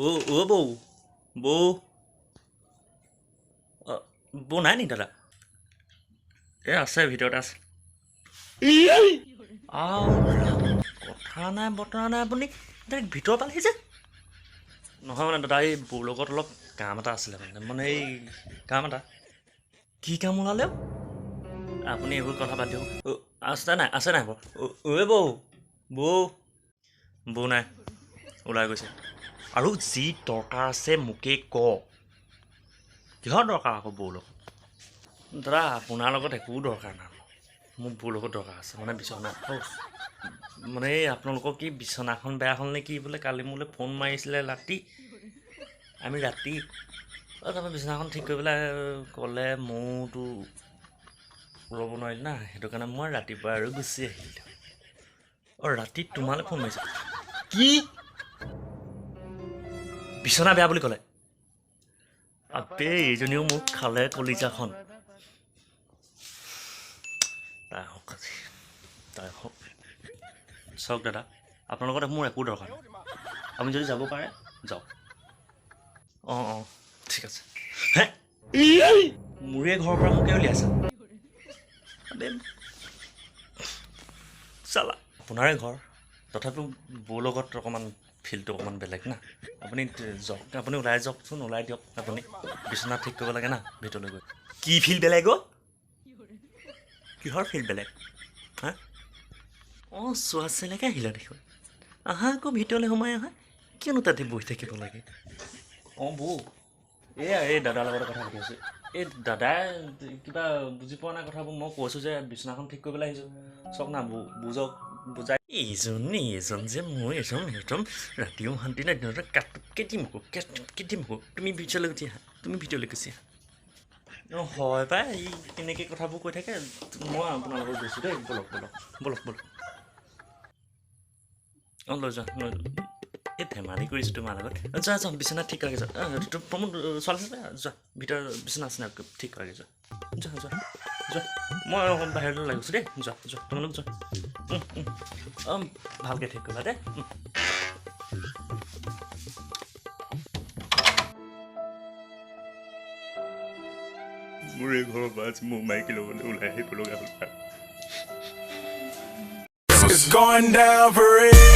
অ' অ' বৌ, বৌ, অ' বৌ নাই নি দাদা? এই আছে, ভিতৰত আছে। আও কথা নাই বতৰা নাই, আপুনি ডাইৰেক্ট ভিতৰ পালেহি যে। নহয় মানে দাদা, এই বৌৰ লগত অলপ কাম এটা আছিলে, মানে এই কাম এটা। কি কাম ওলালে? আপুনি এইবোৰ কথা বাদ দিয়ক। আছে নাই, আছে নাই বৌ? ঐ বৌ, বৌ, বৌ নাই, ওলাই গৈছে। আৰু যি দৰকাৰ আছে মোকেই ক। কিহৰ দৰকাৰ আকৌ বৌৰ লগত? দাদা আপোনাৰ লগত একো দৰকাৰ নাই, মোৰ বৌৰ লগত দৰকাৰ আছে। মানে বিচনা, মানে এই আপোনালোকৰ কি বিচনাখন বেয়া হ'ল নে কি বোলে? কালি মোলৈ ফোন মাৰিছিলে ৰাতি, আমি ৰাতি তাৰপৰা বিচনাখন ঠিক কৰি পেলাই ক'লে, ময়োতো ৰ'ব নোৱাৰিলোঁ না, সেইটো কাৰণে মই ৰাতিপুৱা আৰু গুচি আহিলোঁ। অঁ ৰাতি তোমালৈ ফোন মাৰিছে কি বিচনা বেয়া বুলি ক'লে? আবে এইজনীও মোক খালে কলিজাখন। তাই হওক আজি, তাই হওক। চাওক দাদা, আপোনালোকৰ মোৰ একো দৰকাৰ নাই, আপুনি যদি যাব পাৰে যাওক। অঁ অঁ ঠিক আছে। হে মোৰে ঘৰৰ পৰা মোকে উলিয়াইছা? চালা আপোনাৰে ঘৰ, তথাপিও বৌৰ লগত অকণমান ফিল্ডটো অকণমান বেলেগ না। আপুনি যাওক, আপুনি ওলাই যাওকচোন, ওলাই দিয়ক। আপুনি বিচনা ঠিক কৰিব লাগে না ভিতৰলৈ গৈ। কি ফিল্ড বেলেগ অ'? কিহৰ ফিল্ড বেলেগ? হা অঁ চোৱা চেলেকে আহিলা দেখোন। আহা আকৌ ভিতৰলৈ সোমাই আহা, কিয়নো তাতে বহি থাকিব লাগে? অঁ বৌ, এয়া এই দাদাৰ লগতে কথা পাতি আছোঁ। এই দাদাই কিবা বুজি পোৱা নাই কথাবোৰ। মই কৈছোঁ যে বিচনাখন ঠিক কৰিবলৈ আহিছোঁ। চাওক না বৌ, বুজক, বুজাই। এইজন এইজন যে মই এজন একদম ৰাতিও শান্তি নাই দিনতে। কাটোতকৈ দিম আকৌ, কাটোতকৈ দিম আকৌ। তুমি ভিতৰলৈ গুচি আহা, তুমি ভিতৰলৈ গুচি আহা। অঁ হয় পাই, ই কেনেকৈ কথাবোৰ কৈ থাকে। মই আপোনাৰ লগত গৈছোঁ দেই, ব'লক ব'লক ব'লক ব'লক। অঁ লৈ যোৱা, লৈ যোৱা। এই ধেমালি কৰিছোঁ তোমাৰ লগত। যোৱা যোৱা, বিচনাত ঠিক কৰাগৈ যোৱা। প্ৰমোদ ছোৱালী যোৱা, ভিতৰত বিচনা আছে ঠিক কৰাগৈ যোৱা, যোৱা যোৱা যোৱা। মই অকণ বাহিৰলৈ ওলাই গৈছোঁ দেই। যোৱা যোৱা, তোমালোক যোৱা। অঁ ভালকৈ ঠিক কৰিবা দেই। মোৰ এই ঘৰৰ পৰা আজি মোৰ মাইকী ল'বলৈ ওলাই আহিব লগা হ'ল। It's going down for real.